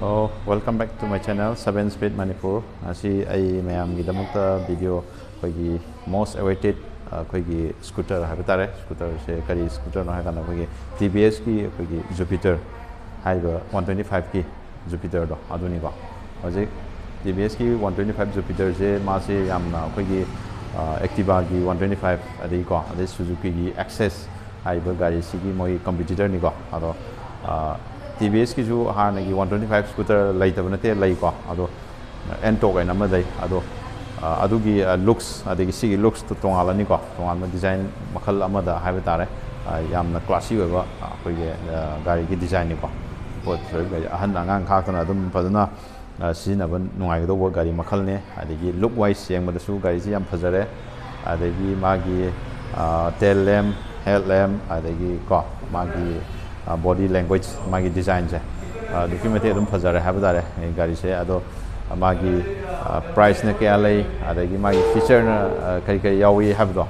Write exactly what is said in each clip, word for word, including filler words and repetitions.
Oh, welcome back to my channel, Seven Speed Manipur. ꯉꯁꯤ ꯑꯩ ꯃꯌꯥꯝꯒꯤꯗꯃꯛꯇ video ꯑꯩꯈꯣꯏꯒꯤ most awaited ꯑꯩꯈꯣꯏꯒꯤ scooter ꯍꯥꯏꯕ ꯇꯥꯔꯦ, scooterꯁꯦ ꯀꯔꯤ scooterꯅꯣ ꯍꯥꯏ ꯀꯥꯟꯗ ꯑꯩꯈꯣꯏꯒꯤ TVSꯀꯤ ꯑꯩꯈꯣꯏꯒꯤ Jupiter ꯍꯥꯏꯔꯤꯕ one twenty fiveꯀꯤ Jupiterꯗꯣ ꯑꯗꯨꯅꯤꯀꯣ꯫ ꯍꯧꯖꯤꯛ TVSꯀꯤ one twenty five Jupiterꯁꯦ ꯃꯥꯁꯦ ꯌꯥꯝꯅ ꯑꯩꯈꯣꯏꯒꯤ Activaꯒꯤ one twenty five ꯑꯗꯒꯤꯀꯣ, ꯑꯗꯩ Suzukiꯒꯤ Access ꯍꯥꯏꯔꯤꯕ ꯒꯥꯔꯤꯁꯤꯒꯤ ꯃꯣꯏ competitorꯅꯤꯀꯣ꯫ ꯑꯗꯣ TVSꯀꯤꯁꯨ ꯍꯥꯟꯅꯒꯤ one twenty five scooter ꯂꯩꯇꯕ ꯅꯠꯇꯦ, ꯂꯩꯀꯣ꯫ ꯑꯗꯣ Ntorq ꯍꯥꯏꯅ ꯑꯃ ꯂꯩ꯫ ꯑꯗꯣ ꯑꯗꯨꯒꯤ looks ꯑꯗꯒꯤ ꯁꯤꯒꯤ looksꯇꯣ ꯇꯣꯉꯥꯜꯂꯅꯤꯀꯣ, ꯇꯣꯉꯥꯟꯕ design ꯃꯈꯜ ꯑꯃꯗ ꯍꯥꯏꯕ ꯇꯥꯔꯦ꯫ ꯌꯥꯝꯅ classy ꯑꯣꯏꯕ ꯑꯩꯈꯣꯏꯒꯤ ꯒꯥꯔꯤꯒꯤ designꯅꯤꯀꯣ꯫ ꯄꯣꯠ ꯑꯍꯟ ꯑꯉꯥꯡ ꯈꯥꯛꯇꯅ ꯑꯗꯨꯝ ꯐꯖꯅ ꯁꯤꯖꯤꯟꯅꯕ ꯅꯨꯡꯉꯥꯏꯒꯗꯧꯕ ꯒꯥꯔꯤ ꯃꯈꯜꯅꯦ꯫ ꯑꯗꯒꯤ look wise ꯌꯦꯡꯕꯗꯁꯨ ꯒꯥꯔꯤꯁꯤ ꯌꯥꯝ ꯐꯖꯔꯦ꯫ ꯑꯗꯒꯤ ꯃꯥꯒꯤ tail lamp, head lamp, ꯑꯗꯒꯤ ꯀꯣ ꯃꯥꯒꯤ body language, ꯃꯥꯒꯤ designꯁꯦ ꯑꯗꯨꯛꯀꯤ ꯃꯇꯤꯛ ꯑꯗꯨꯝ ꯐꯖꯔꯦ ꯍꯥꯏꯕ ꯇꯥꯔꯦ ꯑꯩ ꯒꯥꯔꯤꯁꯦ꯫ ꯑꯗꯣ ꯃꯥꯒꯤ priceꯅ ꯀꯌꯥ ꯂꯩ, ꯑꯗꯒꯤ ꯃꯥꯒꯤ featureꯅ ꯀꯔꯤ ꯀꯔꯤ ꯌꯥꯎꯏ ꯍꯥꯏꯕꯗꯣ,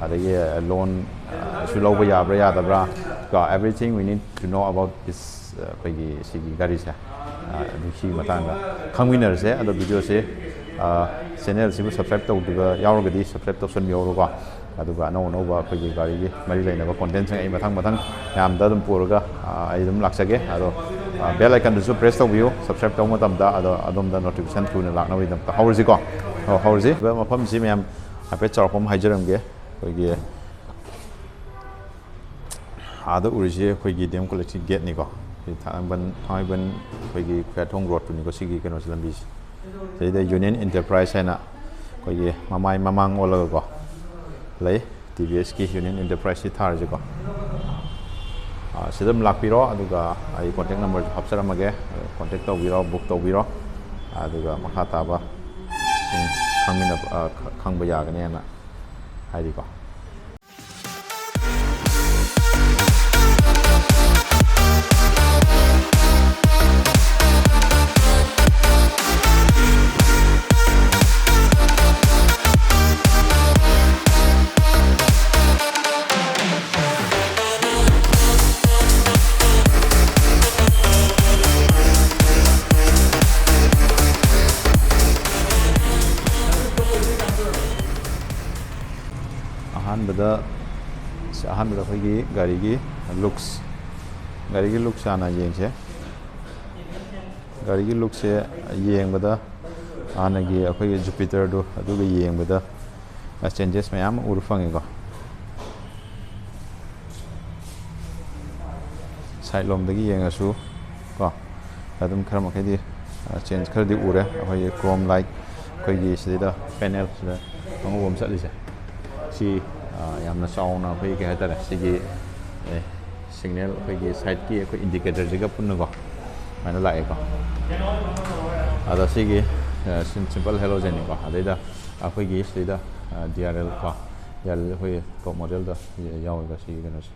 ꯑꯗꯒꯤ loanꯁꯨ ꯂꯧꯕ ꯌꯥꯕ꯭ꯔꯥ ꯌꯥꯗꯕ꯭ꯔꯥ ꯀꯣ, everything we need to know about this ꯑꯩꯈꯣꯏꯒꯤ ꯁꯤꯒꯤ ꯒꯥꯔꯤꯁꯦ꯫ ꯑꯗꯨ ꯁꯤꯒꯤ ꯃꯇꯥꯡꯗ ꯈꯪꯃꯤꯟꯅꯔꯁꯦ꯫ ꯑꯗꯣ videoꯁꯦ channelꯁꯤꯕꯨ subscribe ꯇꯧꯗ꯭ꯔꯤꯕ ꯌꯥꯎꯔꯒꯗꯤ subscribe ꯇꯧꯁꯟꯕꯤꯍꯧꯔꯣꯀꯣ꯫ ꯑꯗꯨꯒ ꯑꯅꯧ ꯑꯅꯧꯕ ꯑꯩꯈꯣꯏꯒꯤ ꯒꯥꯔꯤꯒꯤ ꯃꯔꯤ ꯂꯩꯅꯕ contentꯁꯤꯡ ꯑꯩ ꯃꯊꯪ ꯃꯊꯪ ꯃꯌꯥꯝꯗ ꯑꯗꯨꯝ ꯄꯨꯔꯒ ꯑꯩ ꯑꯗꯨꯝ ꯂꯥꯛꯆꯒꯦ꯫ ꯑꯗꯣ bell iconꯗꯨꯁꯨ press ꯇꯧꯕꯤꯌꯨ subscribe ꯇꯧꯕ ꯃꯇꯝꯗ꯫ ꯑꯗꯣ ꯑꯗꯣꯝꯗ notification ꯊꯨꯅ ꯂꯥꯛꯅꯕꯒꯤꯗꯃꯛꯇ꯫ ꯍꯧꯔꯁꯤꯀꯣ꯫ ꯑꯣ, ꯍꯧꯔꯁꯤ꯫ ꯃꯐꯝꯁꯤ ꯃꯌꯥꯝ ꯍꯥꯏꯐꯦꯠ ꯆꯥꯎꯔꯥꯛꯄ ꯑꯃ ꯍꯥꯏꯖꯔꯝꯒꯦ꯫ ꯑꯩꯈꯣꯏꯒꯤ ꯑꯥꯗ ꯎꯔꯤꯁꯤ ꯑꯩꯈꯣꯏꯒꯤ DM Collegeꯀꯤ gateꯅꯤꯀꯣ꯫ ꯁꯤ ꯊꯥꯡꯃꯩꯕꯟ, ꯊꯥꯡꯃꯩꯕꯟ ꯑꯩꯈꯣꯏꯒꯤ ꯈꯨꯌꯥꯊꯣꯡ roadꯇꯨꯅꯤꯀꯣ, ꯁꯤꯒꯤ ꯀꯩꯅꯣꯁꯤ, ꯂꯝꯕꯤꯁꯤ꯫ ꯁꯤꯗ Union Enterprise ꯍꯥꯏꯅ ꯑꯩꯈꯣꯏꯒꯤ ꯃꯃꯥꯏ ꯃꯃꯥꯡ ꯑꯣꯜꯂꯒꯀꯣ ꯂꯩ꯫ TVSꯀꯤ Union Enterpriseꯁꯤ ꯊꯥꯔꯤꯁꯤꯀꯣ꯫ ꯁꯤꯗ ꯑꯗꯨꯝ ꯂꯥꯛꯄꯤꯔꯣ, ꯑꯗꯨꯒ ꯑꯩ contact numberꯁꯨ ꯍꯥꯞꯆꯔꯝꯃꯒꯦ꯫ Contact ꯇꯧꯕꯤꯔꯣ, book ꯇꯧꯕꯤꯔꯣ꯫ ꯑꯗꯨꯒ ꯃꯈꯥ ꯇꯥꯕ ꯈꯪꯃꯤꯟꯅꯕ, ꯈꯪꯕ ꯌꯥꯒꯅꯦꯅ ꯍꯥꯏꯔꯤꯀꯣ꯫ ꯑꯍꯥꯟꯕꯗ ꯑꯩꯈꯣꯏꯒꯤ ꯒꯥꯔꯤꯒꯤ ꯂꯨꯛꯁ, ꯒꯥꯔꯤꯒꯤ ꯂꯨꯛꯁ ꯍꯥꯟꯅ ꯌꯦꯡꯁꯦ꯫ ꯒꯥꯔꯤꯒꯤ ꯂꯨꯛꯁꯦ ꯌꯦꯡꯕꯗ ꯍꯥꯟꯅꯒꯤ ꯑꯩꯈꯣꯏꯒꯤ ꯖꯨꯄꯤꯇꯔꯗꯣ ꯑꯗꯨꯒ ꯌꯦꯡꯕꯗ ꯆꯦꯟꯖꯦꯁ ꯃꯌꯥꯝ ꯑꯃ ꯎꯕ ꯐꯪꯉꯤꯀꯣ꯫ ꯁꯥꯏꯠ ꯂꯣꯝꯗꯒꯤ ꯌꯦꯡꯉꯁꯨ ꯀꯣ, ꯑꯗꯨꯝ ꯈꯔ ꯃꯈꯩꯗꯤ ꯆꯦꯟꯖ ꯈꯔꯗꯤ ꯎꯔꯦ꯫ ꯑꯩꯈꯣꯏꯒꯤ ꯀ꯭ꯔꯣꯝ ꯂꯥꯏꯠ, ꯑꯩꯈꯣꯏꯒꯤ ꯁꯤꯗꯩꯗ ꯄꯦꯅꯦꯜꯁꯤꯗ ꯑꯉꯧꯕ ꯑꯃ ꯆꯠꯂꯤꯁꯦ, ꯁꯤ ꯌꯥꯝꯅ ꯆꯥꯎꯅ ꯑꯩꯈꯣꯏꯒꯤ ꯀꯩ ꯍꯥꯏꯇꯥꯔꯦ, ꯁꯤꯒꯤ ꯁꯤꯒꯅꯦꯜ ꯑꯩꯈꯣꯏꯒꯤ ꯁꯥꯏꯠꯀꯤ ꯑꯩꯈꯣꯏ ꯏꯟꯗꯤꯀꯦꯇꯔꯁꯤꯒ ꯄꯨꯟꯅꯀꯣ ꯁꯨꯃꯥꯏꯅ ꯂꯥꯛꯑꯦꯀꯣ꯫ ꯑꯗꯣ ꯁꯤꯒꯤ ꯁꯤꯝꯄꯜ ꯍꯦꯂꯣꯖꯦꯟꯅꯤꯀꯣ꯫ ꯑꯗꯩꯗ ꯑꯩꯈꯣꯏꯒꯤ ꯁꯤꯗꯩꯗ ꯗꯤ ꯑꯥꯔ ꯑꯦꯜ ꯀꯣ, ꯗꯤ ꯑꯥꯔ ꯑꯦꯜ ꯑꯩꯈꯣꯏꯒꯤ ꯇꯣꯞ ꯃꯣꯗꯦꯜꯗ ꯌꯥꯎꯋꯦꯀꯣ ꯁꯤꯒꯤ ꯀꯩꯅꯣꯁꯦ꯫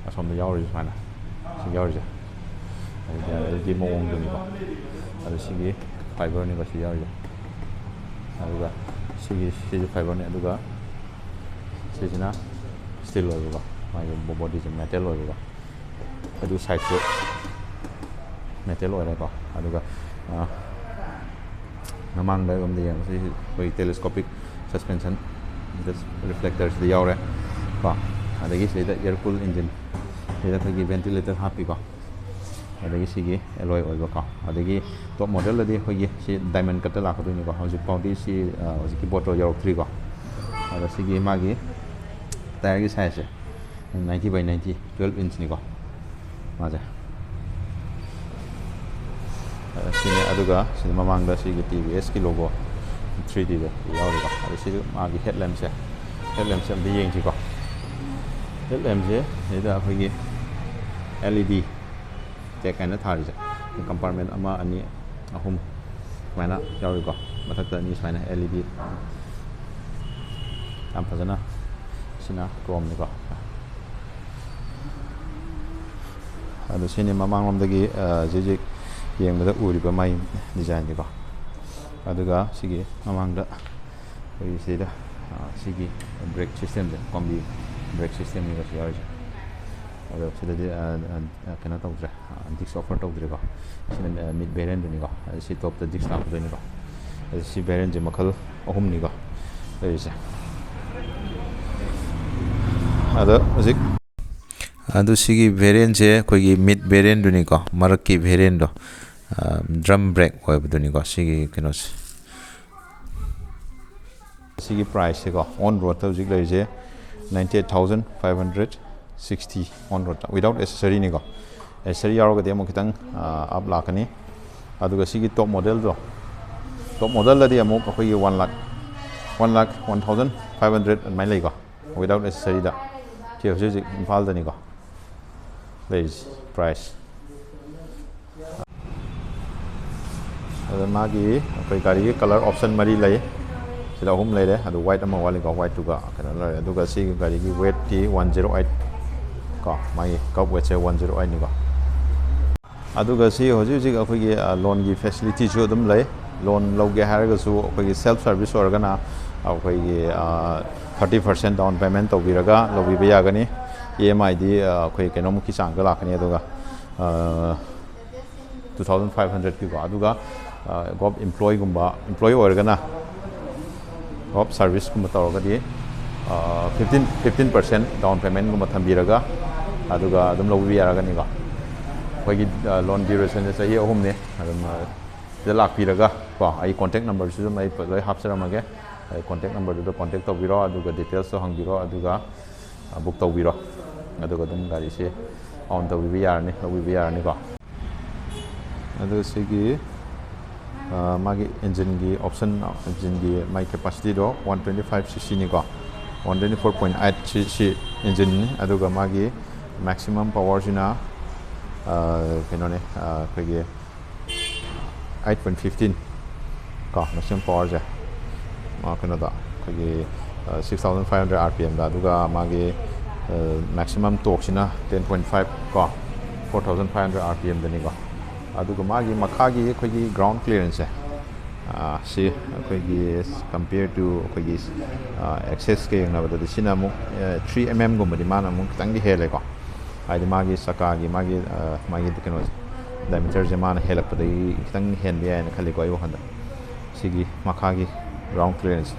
ꯑꯁꯣꯝꯗ ꯌꯥꯎꯔꯤꯁꯦ ꯁꯨꯃꯥꯏꯅ, ꯁꯤ ꯌꯥꯎꯔꯤꯁꯦ ꯑꯗꯨꯗꯤ ꯃꯑꯣꯡꯗꯨꯅꯤꯀꯣ꯫ ꯑꯗꯨ ꯁꯤꯒꯤ ꯐꯥꯏꯕꯔꯅꯤꯀꯣ ꯁꯤ ꯌꯥꯎꯔꯤꯁꯦ꯫ ꯑꯗꯨꯒ ꯁꯤꯒꯤ, ꯁꯤꯁꯨ ꯐꯥꯏꯕꯔꯅꯤ꯫ ꯑꯗꯨꯒ ꯁꯤꯁꯤꯅ ꯁ꯭ꯇꯤꯜ ꯑꯣꯏꯕꯀꯣ, ꯃꯥꯒꯤ ꯕꯣꯗꯤꯁꯦ ꯃꯦꯇꯦꯜ ꯑꯣꯏꯕꯀꯣ꯫ ꯑꯗꯨ ꯁꯥꯏꯠꯁꯨ ꯃꯦꯇꯦꯜ ꯑꯣꯏꯔꯦꯀꯣ꯫ ꯑꯗꯨꯒ ꯃꯃꯥꯡꯗ ꯑꯗꯣꯝꯗ ꯌꯦꯡꯕꯁꯤ ꯑꯩꯈꯣꯏ ꯇꯦꯂꯦꯁꯀꯣꯄꯤꯛ ꯁꯁꯄꯦꯟꯁꯟ ꯔꯤꯐ꯭ꯂꯦꯛꯇꯔꯁꯤꯗ ꯌꯥꯎꯔꯦ ꯀꯣ꯫ ꯑꯗꯒꯤ ꯁꯤꯗꯩꯗ ꯏꯌꯔ ꯀꯨꯜ ꯏꯟꯖꯤꯟ, ꯁꯤꯗ ꯑꯩꯈꯣꯏꯒꯤ ꯚꯦꯟꯇꯤꯂꯦꯇꯔ ꯍꯥꯞꯄꯤꯀꯣ꯫ ꯑꯗꯒꯤ ꯁꯤꯒꯤ ꯑꯦꯂꯣꯏ ꯑꯣꯏꯕꯀꯣ꯫ ꯑꯗꯒꯤ ꯇꯣꯞ ꯃꯣꯗꯦꯜꯗꯗꯤ ꯑꯩꯈꯣꯏꯒꯤ ꯁꯤ ꯗꯥꯏꯃꯟ ꯀꯠꯇ ꯂꯥꯛꯀꯗꯣꯏꯅꯤꯀꯣ꯫ ꯍꯧꯖꯤꯛ ꯐꯥꯎꯗꯤ ꯁꯤ ꯍꯧꯖꯤꯛꯀꯤ ꯄꯣꯠꯇꯣ ꯌꯧꯔꯛꯇ꯭ꯔꯤꯀꯣ꯫ ꯑꯗꯣ ꯁꯤꯒꯤ ꯃꯥꯒꯤ ꯇꯥꯌꯔꯒꯤ ꯁꯥꯏꯖꯁꯦ ꯅꯥꯏꯟꯇꯤ ꯕꯥꯏ ꯅꯥꯏꯟꯇꯤ, ꯇ꯭ꯋꯦꯜꯞ ꯏꯟꯆꯅꯤꯀꯣ ꯃꯥꯁꯦ꯫ ꯁꯤꯅꯤ꯫ ꯑꯗꯨꯒ ꯁꯤꯗ ꯃꯃꯥꯡꯗ ꯁꯤꯒꯤ ꯇꯤ ꯚꯤ ꯑꯦꯁꯀꯤ ꯂꯣꯒꯣ ꯊ꯭ꯔꯤ ꯗꯤꯗ ꯌꯥꯎꯔꯤꯀꯣ꯫ ꯑꯗꯣ ꯁꯤꯗ ꯃꯥꯒꯤ ꯍꯦꯠ ꯂꯦꯝꯞꯁꯦ, ꯍꯦꯠ ꯂꯦꯝꯞꯁꯦ ꯑꯝꯇ ꯌꯦꯡꯁꯤꯀꯣ꯫ ꯍꯦꯠ ꯂꯦꯝꯞꯁꯦ ꯁꯤꯗ ꯑꯩꯈꯣꯏꯒꯤ ꯑꯦꯜ ꯏ ꯗꯤ ꯇꯦꯛ ꯍꯥꯏꯅ ꯊꯥꯔꯤꯁꯦ, ꯀꯝꯄꯥꯔꯠꯃꯦꯟ ꯑꯃ, ꯑꯅꯤ, ꯑꯍꯨꯝ ꯁꯨꯃꯥꯏꯅ ꯌꯥꯎꯔꯤꯀꯣ꯫ ꯃꯊꯛꯇ ꯑꯅꯤ ꯁꯨꯃꯥꯏꯅ ꯑꯦꯜ ꯏ ꯗꯤ ꯌꯥꯝ ꯐꯖꯅ, ꯁꯤꯅ ꯀ꯭ꯔꯣꯝꯅꯤꯀꯣ꯫ ꯑꯗꯣ ꯁꯤꯅꯤ ꯃꯃꯥꯡꯂꯣꯝꯗꯒꯤ ꯍꯧꯖꯤꯛ ꯍꯧꯖꯤꯛ ꯌꯦꯡꯕꯗ ꯎꯔꯤꯕ ꯃꯥꯏ ꯗꯤꯖꯥꯏꯟꯁꯦꯀꯣ꯫ ꯑꯗꯨꯒ ꯁꯤꯒꯤ ꯃꯃꯥꯡꯗ ꯑꯩꯈꯣꯏꯒꯤ ꯁꯤꯗ ꯁꯤꯒꯤ ꯕ꯭ꯔꯦꯛ ꯁꯤꯁꯇꯦꯝꯁꯦ, ꯀꯣꯝꯕꯤ ꯕ꯭ꯔꯦꯛ ꯁꯤꯁꯇꯦꯝꯅꯤꯀꯣ ꯁꯤ ꯌꯥꯎꯔꯤꯁꯦ꯫ ꯑꯗꯣ ꯁꯤꯗꯗꯤ ꯀꯩꯅꯣ ꯇꯧꯗ꯭ꯔꯦ, ꯗꯤꯁꯛ ꯑꯣꯐꯔ ꯇꯧꯗ꯭ꯔꯦꯀꯣ꯫ ꯁꯤꯅ ꯃꯤꯠ ꯚꯦꯔꯤꯌꯟꯗꯨꯅꯤꯀꯣ꯫ ꯑꯗ ꯁꯤ ꯇꯣꯞꯇ ꯗꯤꯁꯛ ꯂꯥꯛꯀꯗꯣꯏꯅꯤꯀꯣ꯫ ꯑꯗ ꯁꯤ ꯚꯦꯔꯤꯌꯟꯁꯦ ꯃꯈꯜ ꯑꯍꯨꯝꯅꯤꯀꯣ꯫ ꯂꯩꯔꯤꯁꯦ꯫ ꯑꯗꯣ ꯍꯧꯖꯤꯛ ꯑꯗꯨ ꯁꯤꯒꯤ ꯚꯦꯔꯤꯌꯦꯟꯁꯦ ꯑꯩꯈꯣꯏꯒꯤ ꯃꯤꯠ ꯚꯦꯔꯤꯌꯦꯟꯗꯨꯅꯤꯀꯣ, ꯃꯔꯛꯀꯤ ꯚꯦꯔꯤꯌꯦꯟꯗꯣ, ꯗ꯭ꯔꯝ ꯕ꯭ꯔꯦꯛ ꯑꯣꯏꯕꯗꯨꯅꯤꯀꯣ ꯁꯤꯒꯤ ꯀꯩꯅꯣꯁꯦ꯫ ꯁꯤꯒꯤ ꯄ꯭ꯔꯥꯏꯁꯁꯦꯀꯣ, ꯑꯣꯟ ꯔꯣꯗꯇ ꯍꯧꯖꯤꯛ ꯂꯩꯔꯤꯁꯦ ninety eight thousand five hundred sixty, ꯑꯣꯟ ꯔꯣꯗꯇ, ꯋꯤꯗꯥꯎꯠ ꯑꯦꯁꯦꯁꯔꯤꯅꯤꯀꯣ꯫ ꯑꯦꯁꯦꯁꯔꯤ ꯌꯥꯎꯔꯒꯗꯤ ꯑꯃꯨꯛ ꯈꯤꯇꯪ ꯑꯞ ꯂꯥꯛꯀꯅꯤ꯫ ꯑꯗꯨꯒ ꯁꯤꯒꯤ ꯇꯣꯞ ꯃꯣꯗꯦꯜꯗꯣ, ꯇꯣꯞ ꯃꯣꯗꯦꯜꯗꯗꯤ ꯑꯃꯨꯛ ꯑꯩꯈꯣꯏꯒꯤ one lakh, one lakh one thousand five hundred ꯑꯗꯨꯃꯥꯏꯅ ꯂꯩꯀꯣ, ꯋꯤꯗꯥꯎꯠ ꯑꯦꯁꯦꯁꯔꯤꯗ꯫ ꯁꯤ ꯍꯧꯖꯤꯛ ꯍꯧꯖꯤꯛ ꯏꯝꯐꯥꯜꯗꯅꯤꯀꯣ ꯂꯩꯔꯤꯁꯤ ꯄ꯭ꯔꯥꯏꯁ꯫ ꯑꯗ ꯃꯥꯒꯤ ꯑꯩꯈꯣꯏ ꯒꯥꯔꯤꯒꯤ ꯀꯂꯔ ꯑꯣꯞꯁꯟ ꯃꯔꯤ ꯂꯩ꯫ ꯁꯤꯗ ꯑꯍꯨꯝ ꯂꯩꯔꯦ, ꯑꯗꯨ ꯋꯥꯏꯠ ꯑꯃ ꯋꯥꯠꯂꯤꯀꯣ, ꯋꯥꯏꯠꯇꯨꯒ ꯀꯩꯅꯣ ꯂꯩꯔꯦ꯫ ꯑꯗꯨꯒ ꯁꯤꯒꯤ ꯒꯥꯔꯤꯒꯤ ꯋꯦꯠꯇꯤ one zero eight ꯀꯣ, ꯃꯥꯒꯤ ꯀꯞ ꯋꯦꯠꯁꯦ one zero eight ꯅꯤꯀꯣ꯫ ꯑꯗꯨꯒ ꯁꯤ ꯍꯧꯖꯤꯛ ꯍꯧꯖꯤꯛ ꯑꯩꯈꯣꯏꯒꯤ, ꯑ, ꯂꯣꯟꯒꯤ ꯐꯦꯁꯤꯂꯤꯇꯤꯁꯨ ꯑꯗꯨꯝ ꯂꯩ꯫ ꯂꯣꯟ ꯂꯧꯒꯦ ꯍꯥꯏꯔꯒꯁꯨ ꯑꯩꯈꯣꯏꯒꯤ ꯁꯦꯜꯐ ꯁꯥꯔꯚꯤꯁ ꯑꯣꯏꯔꯒꯅ ꯑꯩꯈꯣꯏꯒꯤ, ꯑ, thirty percent down payment ꯇꯧꯕꯤꯔꯒ ꯂꯧꯕꯤꯕ ꯌꯥꯒꯅꯤ꯫ ꯏ ꯑꯦꯝ ꯑꯥꯏꯗꯤ, ꯑ, ꯑꯩꯈꯣꯏ ꯀꯩꯅꯣꯃꯨꯛꯀꯤ ꯆꯥꯡꯗ ꯂꯥꯛꯀꯅꯤ꯫ ꯑꯗꯨꯒ, ꯑ, two thousand five hundred ꯀꯤꯀꯣ꯫ ꯑꯗꯨꯒ, ꯑ, ꯒꯣꯞ ꯏꯝꯄ꯭ꯂꯣꯏꯒꯨꯝꯕ, ꯏꯝꯄ꯭ꯂꯣꯏ ꯑꯣꯏꯔꯒꯅ, ꯒꯣꯞ ꯁꯥꯔꯚꯤꯁꯀꯨꯝꯕ ꯇꯧꯔꯒꯗꯤ, ꯑ, fifteen, fifteen percent down payment ꯒꯨꯝꯕ ꯊꯝꯕꯤꯔꯒ, ꯑꯗꯨꯒ ꯑꯗꯨꯝ ꯂꯧꯕꯤꯕ ꯌꯥꯔꯒꯅꯤꯀꯣ꯫ ꯑꯩꯈꯣꯏꯒꯤ, ꯑ, ꯂꯣꯟ ꯗ꯭ꯌꯨꯔꯦꯁꯟꯁꯦ ꯆꯍꯤ ꯑꯍꯨꯝꯅꯤ꯫ ꯑꯗꯨꯝ, ꯑ, ꯁꯤꯗ ꯂꯥꯛꯄꯤꯔꯒ ꯀꯣ, ꯑꯩ ꯀꯣꯟꯇꯦꯛ ꯅꯝꯕꯔꯁꯤꯁꯨ ꯑꯗꯨꯝ ꯑꯩ ꯂꯣꯏ ꯍꯥꯞꯆꯔꯝꯃꯒꯦ꯫ ꯑꯩ ꯀꯣꯟꯇꯦꯛ ꯅꯝꯕꯔꯗꯨꯗ ꯀꯣꯟꯇꯦꯛ ꯇꯧꯕꯤꯔꯣ, ꯑꯗꯨꯒ ꯗꯤꯇꯦꯜꯁꯇꯣ ꯍꯪꯕꯤꯔꯣ, ꯑꯗꯨꯒ, ꯑ, ꯕꯨꯛ ꯇꯧꯕꯤꯔꯣ꯫ ꯑꯗꯨꯒ ꯑꯗꯨꯝ ꯒꯥꯔꯤꯁꯦ ꯑꯣꯟ ꯇꯧꯕꯤꯕ ꯌꯥꯔꯅꯤ, ꯂꯧꯕꯤꯕ ꯌꯥꯔꯅꯤꯀꯣ꯫ ꯑꯗꯨ ꯁꯤꯒꯤ, ꯑ, ꯃꯥꯒꯤ ꯏꯟꯖꯤꯟꯒꯤ ꯑꯣꯞꯁꯟ, ꯏꯟꯖꯤꯟꯒꯤ ꯃꯥꯒꯤ ꯀꯦꯄꯥꯁꯤꯇꯤꯗꯣ one twenty five C C ꯅꯤꯀꯣ, one twenty four point eight C C ꯏꯟꯖꯤꯟꯅꯤ꯫ ꯑꯗꯨꯒ ꯃꯥꯒꯤ ꯃꯦꯛꯁꯤꯃꯝ ꯄꯋꯥꯔꯁꯤꯅ, ꯑ, ꯀꯩꯅꯣꯅꯦ, ꯑ, ꯑꯩꯈꯣꯏꯒꯤ eight point fifteen ꯀꯣ, ꯃꯦꯛꯁꯤꯃꯝ ꯄꯋꯥꯔꯁꯦ, ꯑ, ꯀꯩꯅꯣꯗ ꯑꯩꯈꯣꯏꯒꯤ, ꯑ, six thousand five hundred R P M ꯗ, ꯑꯗꯨꯒ ꯃꯥꯒꯤ, ꯑ, ꯃꯦꯛꯁꯤꯃꯝ ꯇꯣꯛꯁꯤꯅ ten point five ꯀꯣ, four thousand five hundred R P M ꯗꯅꯤꯀꯣ꯫ ꯑꯗꯨꯒ ꯃꯥꯒꯤ ꯃꯈꯥꯒꯤ ꯑꯩꯈꯣꯏꯒꯤ ꯒ꯭ꯔꯥꯎꯟ ꯀ꯭ꯂꯤꯌꯔꯦꯟꯁꯁꯦ, ꯑ, ꯁꯤ ꯑꯩꯈꯣꯏꯒꯤ compare to ꯑꯩꯈꯣꯏꯒꯤ, ꯑ, ꯑꯦꯛꯁꯦꯁꯀ ꯌꯦꯡꯅꯕꯗꯗꯤ ꯁꯤꯅ ꯑꯃꯨꯛ, ꯑ, three M M ꯒꯨꯝꯕꯗꯤ ꯃꯥꯅ ꯑꯃꯨꯛ ꯈꯤꯇꯪꯗꯤ ꯍꯦꯜꯂꯦꯀꯣ꯫ ꯍꯥꯏꯗꯤ ꯃꯥꯒꯤ ꯆꯀꯥꯒꯤ ꯃꯥꯒꯤ, ꯑ, ꯃꯥꯒꯤ ꯀꯩꯅꯣꯁꯦ, ꯗꯥꯏꯃꯤꯇꯔꯁꯦ ꯃꯥꯅ ꯍꯦꯜꯂꯛꯄꯗꯒꯤ ꯈꯤꯇꯪ ꯍꯦꯟꯕ ꯌꯥꯏꯅ ꯈꯜꯂꯤꯀꯣ ꯑꯩ ꯋꯥꯈꯜꯗ꯫ ꯁꯤꯒꯤ ꯃꯈꯥꯒꯤ ground clearance.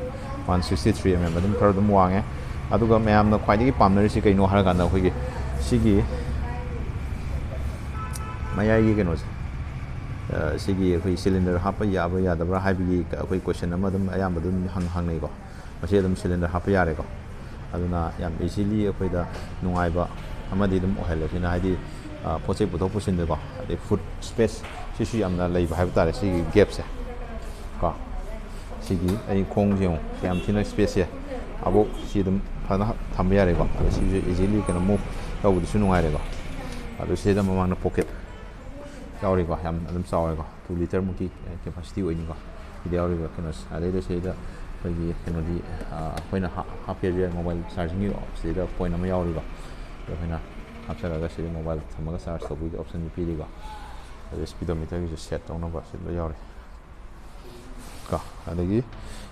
One sixty three mm ꯑꯗꯨꯝ ꯈꯔ ꯑꯗꯨꯝ ꯋꯥꯡꯉꯦ꯫ ꯑꯗꯨꯒ ꯃꯌꯥꯝꯅ ꯈ꯭ꯋꯥꯏꯗꯒꯤ ꯄꯥꯝꯅꯔꯤꯁꯤ ꯀꯩꯅꯣ ꯍꯥꯏꯔꯀꯥꯟꯗ, ꯑꯩꯈꯣꯏꯒꯤ ꯁꯤꯒꯤ ꯃꯌꯥꯏꯒꯤ ꯀꯩꯅꯣꯁꯦ, ꯑ, ꯁꯤꯒꯤ ꯑꯩꯈꯣꯏ cylinder ꯍꯥꯞꯄ ꯌꯥꯕ꯭ꯔꯥ ꯌꯥꯗꯕ꯭ꯔꯥ ꯍꯥꯏꯕꯒꯤ ꯑꯩꯈꯣꯏ question ꯑꯃ ꯑꯗꯨꯝ ꯑꯌꯥꯝꯕ ꯑꯗꯨꯝ ꯍꯪ-, ꯍꯪꯅꯩꯀꯣ꯫ ꯃꯁꯤ ꯑꯗꯨꯝ cylinder ꯍꯥꯞꯄ ꯌꯥꯔꯦꯀꯣ꯫ ꯑꯗꯨꯅ ꯌꯥꯝ easily ꯑꯩꯈꯣꯏꯗ ꯅꯨꯡꯉꯥꯏꯕ ꯑꯃꯗꯤ ꯑꯗꯨꯝ ꯑꯣꯏꯍꯜꯂꯦ ꯁꯤꯅ, ꯍꯥꯏꯗꯤ, ꯑ, ꯄꯣꯠ ꯆꯩ ꯄꯨꯊꯣꯛ ꯄꯨꯁꯤꯟꯗꯀꯣ, ꯑꯗꯩ foot space ꯁꯤꯁꯨ ꯌꯥꯝꯅ ꯂꯩꯕ ꯍꯥꯏꯕ ꯇꯥꯔꯦ, ꯁꯤꯒꯤ gapꯁꯦ ꯀꯣ꯫ ꯁꯤꯒꯤ ꯑꯩ ꯈꯣꯡꯁꯦ ꯌꯦꯡꯉꯨ, ꯀꯌꯥꯝ ꯊꯤꯅ spaceꯁꯦ ꯑꯕꯣꯛ ꯁꯤ ꯑꯗꯨꯝ ꯐꯖꯅ ꯊꯝꯕ ꯌꯥꯔꯦꯀꯣ꯫ ꯑꯗꯣ ꯁꯤꯁꯨ easily ꯀꯩꯅꯣ move ꯇꯧꯕꯗꯁꯨ ꯅꯨꯡꯉꯥꯏꯔꯦꯀꯣ꯫ ꯑꯗꯣ ꯁꯤꯗ ꯃꯃꯥꯡꯗ pocket ꯌꯥꯎꯔꯤꯀꯣ, ꯌꯥꯝ ꯑꯗꯨꯝ ꯆꯥꯎꯔꯦꯀꯣ꯫ Two litre ꯃꯨꯛꯀꯤ capacity ꯑꯣꯏꯅꯤꯀꯣ꯫ ꯁꯤꯗ ꯌꯥꯎꯔꯤꯕ ꯀꯩꯅꯣꯁꯦ꯫ ꯑꯗꯩꯗ ꯁꯤꯗ ꯑꯩꯈꯣꯏꯒꯤ ꯀꯩꯅꯣꯗꯤ, ꯑ, ꯑꯩꯈꯣꯏꯅ ꯍꯥ-, ꯍꯥꯞꯀꯦꯁꯨ ꯌꯥꯏ, mobile chargingꯒꯤ ꯁꯤꯗ point ꯑꯃ ꯌꯥꯎꯔꯤꯀꯣ꯫ ꯑꯗꯣ ꯑꯩꯈꯣꯏꯅ ꯍꯥꯞꯆꯔꯒ ꯁꯤꯗ mobile ꯊꯝꯃꯒ charge ꯇꯧꯕꯒꯤ optionꯁꯨ ꯄꯤꯔꯤꯀꯣ꯫ ꯑꯗꯩ speedometerꯒꯤꯁꯨ set ꯇꯧꯅꯕ ꯁꯤ ꯂꯣꯏ ꯌꯥꯎꯔꯤ ꯀꯣ꯫ ꯑꯗꯒꯤ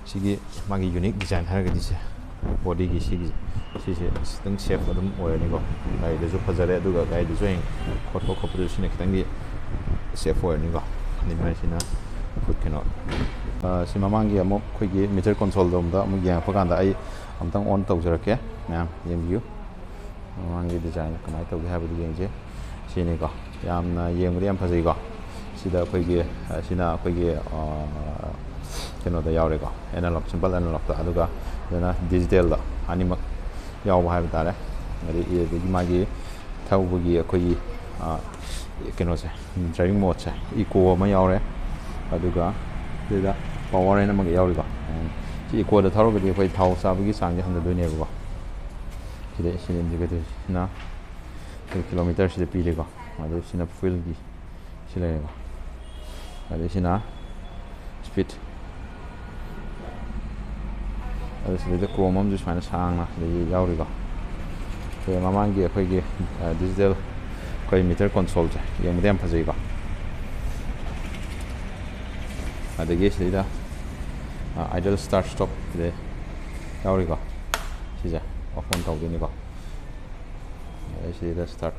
ꯁꯤꯒꯤ ꯃꯥꯒꯤ unique design ꯍꯥꯏꯔꯒꯗꯤ ꯁꯦ, bodyꯒꯤ ꯁꯤꯒꯤ, ꯁꯤꯁꯦ ꯈꯤꯇꯪ safe ꯑꯗꯨꯝ ꯑꯣꯏꯔꯅꯤꯀꯣ꯫ ꯒꯥꯔꯤꯗꯁꯨ ꯐꯖꯔꯦ, ꯑꯗꯨꯒ ꯒꯥꯔꯤꯗꯁꯨ ꯍꯌꯦꯡ ꯈꯣꯠꯄ ꯈꯣꯠꯄꯗꯁꯨ ꯁꯤꯅ ꯈꯤꯇꯪꯗꯤ safe ꯑꯣꯏꯔꯅꯤꯀꯣ꯫ ꯑꯗꯩ ꯃꯥꯏꯁꯤꯅ foot ꯀꯩꯅꯣ, ꯑ, ꯁꯤ ꯃꯃꯥꯡꯒꯤ ꯑꯃꯨꯛ ꯑꯩꯈꯣꯏꯒꯤ meter consoleꯗꯣꯝꯗ ꯑꯃꯨꯛ ꯌꯦꯡꯉꯛꯄ ꯀꯥꯟꯗ ꯑꯩ ꯑꯃꯨꯛꯇꯪ on ꯇꯧꯖꯔꯛꯀꯦ, ꯃꯌꯥꯝ ꯌꯦꯡꯕꯤꯌꯨ꯫ ꯃꯃꯥꯡꯒꯤ design ꯀꯃꯥꯏꯅ ꯇꯧꯒꯦ ꯍꯥꯏꯕꯗꯨ ꯌꯦꯡꯁꯦ꯫ ꯁꯤꯅꯤꯀꯣ, ꯌꯥꯝꯅ ꯌꯦꯡꯕꯗ ꯌꯥꯝ ꯐꯖꯩꯀꯣ꯫ ꯁꯤꯗ ꯑꯩꯈꯣꯏꯒꯤ, ꯑ, ꯁꯤꯅ ꯑꯩꯈꯣꯏꯒꯤ, ꯑ, ꯀꯩꯅꯣꯗ ꯌꯥꯎꯔꯦꯀꯣ, analog, simple analogꯇ, ꯑꯗꯨꯒ ꯁꯤꯗꯅ digitalꯗ ꯑꯅꯤꯃꯛ ꯌꯥꯎꯕ ꯍꯥꯏꯕ ꯇꯥꯔꯦ꯫ ꯑꯗꯩ, ꯑꯗꯒꯤ ꯃꯥꯒꯤ ꯊꯧꯕꯒꯤ ꯑꯩꯈꯣꯏꯒꯤ, ꯑ, ꯀꯩꯅꯣꯁꯦ, driving modeꯁꯦ eco ꯑꯃ ꯌꯥꯎꯔꯦ, ꯑꯗꯨꯒ ꯁꯤꯗ power ꯍꯥꯏꯅ ꯑꯃꯒ ꯌꯥꯎꯔꯤꯀꯣ꯫ ꯁꯤ ecoꯗ ꯊꯧꯔꯒꯗꯤ ꯑꯩꯈꯣꯏ ꯊꯥꯎ ꯆꯥꯕꯒꯤ ꯆꯥꯡꯁꯦ ꯍꯟꯊꯗꯣꯏꯅꯦꯕꯀꯣ꯫ ꯁꯤꯗ, ꯁꯤꯗ indicatorꯁꯤꯅ ꯑꯩꯈꯣꯏ kilometerꯁꯤꯗ ꯄꯤꯔꯦꯀꯣ꯫ ꯑꯗꯩ ꯁꯤꯅ fuelꯒꯤ ꯁꯤ ꯂꯩꯔꯦꯀꯣ꯫ ꯑꯗꯩ ꯁꯤꯅ speed꯫ ꯑꯗꯨ ꯁꯤꯗꯩꯗ chrome ꯑꯃꯁꯨ ꯁꯨꯃꯥꯏꯅ ꯁꯥꯡꯅ ꯁꯤꯗꯩꯗ ꯌꯥꯎꯔꯤꯀꯣ꯫ ꯑꯗꯩ ꯃꯃꯥꯡꯒꯤ ꯑꯩꯈꯣꯏꯒꯤ, ꯑ, digital ꯑꯩꯈꯣꯏ meter consoleꯁꯦ ꯌꯦꯡꯕꯗ ꯌꯥꯝ ꯐꯖꯩꯀꯣ꯫ ꯑꯗꯒꯤ ꯁꯤꯗꯩꯗ, ꯑ, idle start stop ꯁꯤꯗ ꯌꯥꯎꯔꯤꯀꯣ꯫ ꯁꯤꯁꯦ off on ꯇꯧꯗꯣꯏꯅꯤꯀꯣ꯫ ꯑꯗꯩ ꯁꯤꯗ start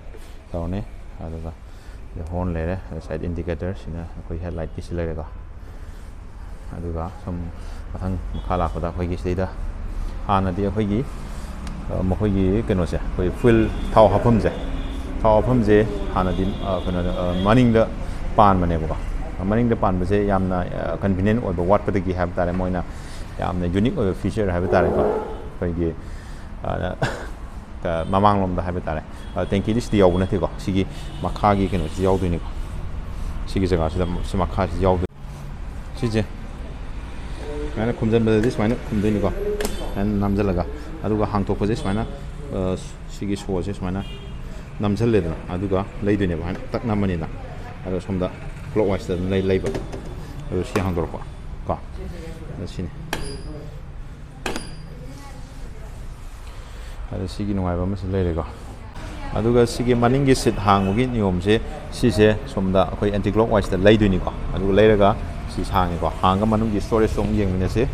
ꯇꯧꯔꯅꯤ꯫ ꯑꯗꯨꯒ ꯁꯤꯗ horn ꯂꯩꯔꯦ, ꯑꯗ side indicator ꯁꯤꯅ ꯑꯩꯈꯣꯏ headlightꯀꯤ ꯁꯤ ꯂꯩꯔꯦꯀꯣ꯫ ꯑꯗꯨꯒ ꯁꯨꯝ ꯃꯊꯪ ꯃꯈꯥ ꯂꯥꯛꯄꯗ ꯑꯩꯈꯣꯏꯒꯤ ꯁꯤꯗꯩꯗ ꯍꯥꯟꯅꯗꯤ ꯑꯩꯈꯣꯏꯒꯤ, ꯑ, ꯃꯈꯣꯏꯒꯤ ꯀꯩꯅꯣꯁꯦ, ꯑꯩꯈꯣꯏ ꯐ꯭ꯌꯨꯜ ꯊꯥꯎ ꯍꯥꯞꯐꯝꯁꯦ, ꯊꯥꯎ ꯍꯥꯞꯐꯝꯁꯦ ꯍꯥꯟꯅꯗꯤ, ꯑ, ꯀꯩꯅꯣꯗ, ꯑ, ꯃꯅꯤꯡꯗ ꯄꯥꯟꯕꯅꯦꯕꯀꯣ꯫ ꯃꯅꯤꯡꯗ ꯄꯥꯟꯕꯁꯦ ꯌꯥꯝꯅ, ꯑ, ꯀꯟꯚꯤꯅꯤꯌꯦꯟ ꯑꯣꯏꯕ ꯋꯥꯠꯄꯗꯒꯤ ꯍꯥꯏꯕ ꯇꯥꯔꯦ, ꯃꯣꯏꯅ ꯌꯥꯝꯅ ꯌꯨꯅꯤꯛ ꯑꯣꯏꯕ ꯐꯤꯆꯔ ꯍꯥꯏꯕ ꯇꯥꯔꯦꯀꯣ꯫ ꯑꯩꯈꯣꯏꯒꯤ, ꯑ, ꯃꯃꯥꯡꯂꯣꯝꯗ ꯍꯥꯏꯕ ꯇꯥꯔꯦ, ꯑ, ꯇꯦꯡꯀꯤꯗꯤ ꯁꯤꯗꯤ ꯌꯥꯎꯕ ꯅꯠꯇꯦꯀꯣ, ꯁꯤꯒꯤ ꯃꯈꯥꯒꯤ ꯀꯩꯅꯣꯁꯤꯗ ꯌꯥꯎꯗꯣꯏꯅꯤꯀꯣ꯫ ꯁꯤꯒꯤ ꯖꯒꯥꯁꯤꯗ, ꯁꯤ ꯃꯈꯥꯁꯤꯗ ꯌꯥꯎꯗꯣꯏꯅꯤ꯫ ꯁꯤꯁꯦ ꯁꯨꯃꯥꯏꯅ ꯈꯨꯝꯖꯤꯟꯕꯗꯗꯤ ꯁꯨꯃꯥꯏꯅ ꯈꯨꯝꯗꯣꯏꯅꯤꯀꯣ, ꯁꯨꯃꯥꯏꯅ ꯅꯝꯁꯤꯜꯂꯒ, ꯑꯗꯨꯒ ꯍꯥꯡꯇꯣꯛꯄꯁꯦ ꯁꯨꯃꯥꯏꯅ, ꯑ, ꯁꯤꯒꯤ ꯁꯣꯁꯦ ꯁꯨꯃꯥꯏꯅ ꯅꯝꯁꯤꯜꯂꯦꯗꯅ, ꯑꯗꯨꯒ ꯂꯩꯗꯣꯏꯅꯦꯕ, ꯁꯨꯃꯥꯏꯅ ꯇꯛ ꯅꯝꯃꯅꯤꯅ꯫ ꯑꯗꯣ ꯁꯣꯝꯗ ꯀ꯭ꯂꯣꯛ ꯋꯥꯏꯁꯇ ꯑꯗꯨꯝ ꯂꯩ-, ꯂꯩꯕ꯫ ꯑꯗꯣ ꯁꯤ ꯍꯥꯡꯗꯣꯔꯛꯄ ꯀꯣ꯫ ꯑꯗꯣ ꯁꯤꯅꯤ꯫ ꯑꯗꯣ ꯁꯤꯒꯤ ꯅꯨꯡꯉꯥꯏꯕ ꯑꯃꯁꯨ ꯂꯩꯔꯦꯀꯣ꯫ ꯑꯗꯨꯒ ꯁꯤꯒꯤ ꯃꯅꯤꯡꯒꯤ ꯁꯤꯠ ꯍꯥꯡꯕꯒꯤ ꯅꯤꯌꯣꯝꯁꯦ, ꯁꯤꯁꯦ ꯁꯣꯝꯗ ꯑꯩꯈꯣꯏ ꯑꯦꯟꯇꯤ ꯀ꯭ꯂꯣꯛ ꯋꯥꯏꯁꯇ ꯂꯩꯗꯣꯏꯅꯤꯀꯣ꯫ ꯑꯗꯨꯒ ꯂꯩꯔꯒ ꯁꯤ ꯍꯥꯡꯉꯦꯀꯣ꯫ ꯍꯥꯡꯉꯒ ꯃꯅꯨꯡꯒꯤ ꯁ꯭ꯇꯣꯔꯦꯖꯇꯣ ꯑꯃꯨꯛ ꯌꯦꯡꯃꯤꯟꯅꯁꯤ꯫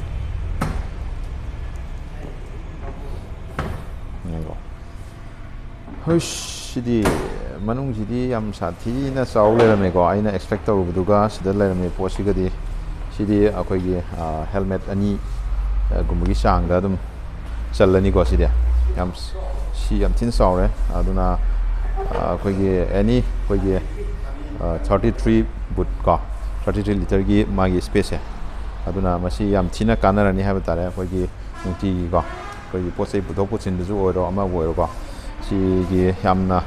ꯌꯦꯡꯉꯣ꯫ ꯍꯩꯁ, ꯁꯤꯗꯤ ꯃꯅꯨꯡꯁꯤꯗꯤ ꯌꯥꯝ ꯁꯥꯊꯤꯅ ꯆꯥꯎ ꯂꯩꯔꯝꯃꯦꯀꯣ, ꯑꯩꯅ ꯑꯦꯛꯁꯄꯦꯛ ꯇꯧꯔꯨꯕꯗꯨꯒ ꯁꯤꯗ ꯂꯩꯔꯝꯃꯤ ꯄꯣꯠꯁꯤꯒꯗꯤ꯫ ꯁꯤꯗꯤ ꯑꯩꯈꯣꯏꯒꯤ, ꯑ, ꯍꯦꯜꯃꯦꯠ ꯑꯅꯤ, ꯑ, ꯒꯨꯝꯕꯒꯤ ꯆꯥꯡꯗ ꯑꯗꯨꯝ ꯆꯜꯂꯅꯤꯀꯣ ꯁꯤꯗꯤ꯫ ꯌꯥꯝ, ꯁꯤ ꯌꯥꯝ ꯊꯤꯅ ꯆꯥꯎꯔꯦ꯫ ꯑꯗꯨꯅ, ꯑ, ꯑꯩꯈꯣꯏꯒꯤ ꯑꯦꯅꯤ ꯑꯩꯈꯣꯏꯒꯤ, ꯑ, ꯊꯥꯔꯇꯤ ꯊ꯭ꯔꯤ ꯕꯨꯠ ꯀꯣ, ꯊꯥꯔꯇꯤ ꯊ꯭ꯔꯤ ꯂꯤꯇꯔꯒꯤ ꯃꯥꯒꯤ ꯁ꯭ꯄꯦꯁꯁꯦ꯫ ꯑꯗꯨꯅ ꯃꯁꯤ ꯌꯥꯝ ꯊꯤꯅ ꯀꯥꯟꯅꯔꯅꯤ ꯍꯥꯏꯕ ꯇꯥꯔꯦ ꯑꯩꯈꯣꯏꯒꯤ ꯅꯨꯡꯇꯤꯒꯤꯀꯣ꯫ ꯑꯩꯈꯣꯏꯒꯤ ꯄꯣꯠ ꯆꯩ ꯄꯨꯊꯣꯛ ꯄꯨꯁꯤꯟꯗꯁꯨ ꯑꯣꯏꯔꯣ, ꯑꯃꯕꯨ ꯑꯣꯏꯔꯣꯀꯣ, ꯁꯤꯒꯤ ꯌꯥꯝꯅ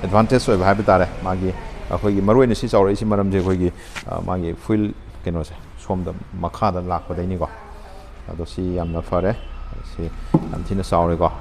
ꯑꯦꯗꯚꯥꯟꯇꯦꯖ ꯑꯣꯏꯕ ꯍꯥꯏꯕ ꯇꯥꯔꯦ꯫ ꯃꯥꯒꯤ, ꯑꯩꯈꯣꯏꯒꯤ ꯃꯔꯨꯑꯣꯏꯅ ꯁꯤ ꯆꯥꯎꯔꯛꯏꯁꯤ ꯃꯔꯝꯁꯦ ꯑꯩꯈꯣꯏꯒꯤ, ꯑ, ꯃꯥꯒꯤ ꯐ꯭ꯌꯨꯜ ꯀꯩꯅꯣꯁꯦ ꯁꯣꯝꯗ ꯃꯈꯥꯗ ꯂꯥꯛꯄꯗꯩꯅꯤꯀꯣ꯫ ꯑꯗꯣ ꯁꯤ ꯌꯥꯝꯅ ꯐꯔꯦ꯫ ꯁꯤ ꯌꯥꯝ ꯊꯤꯅ ꯆꯥꯎꯔꯦꯀꯣ꯫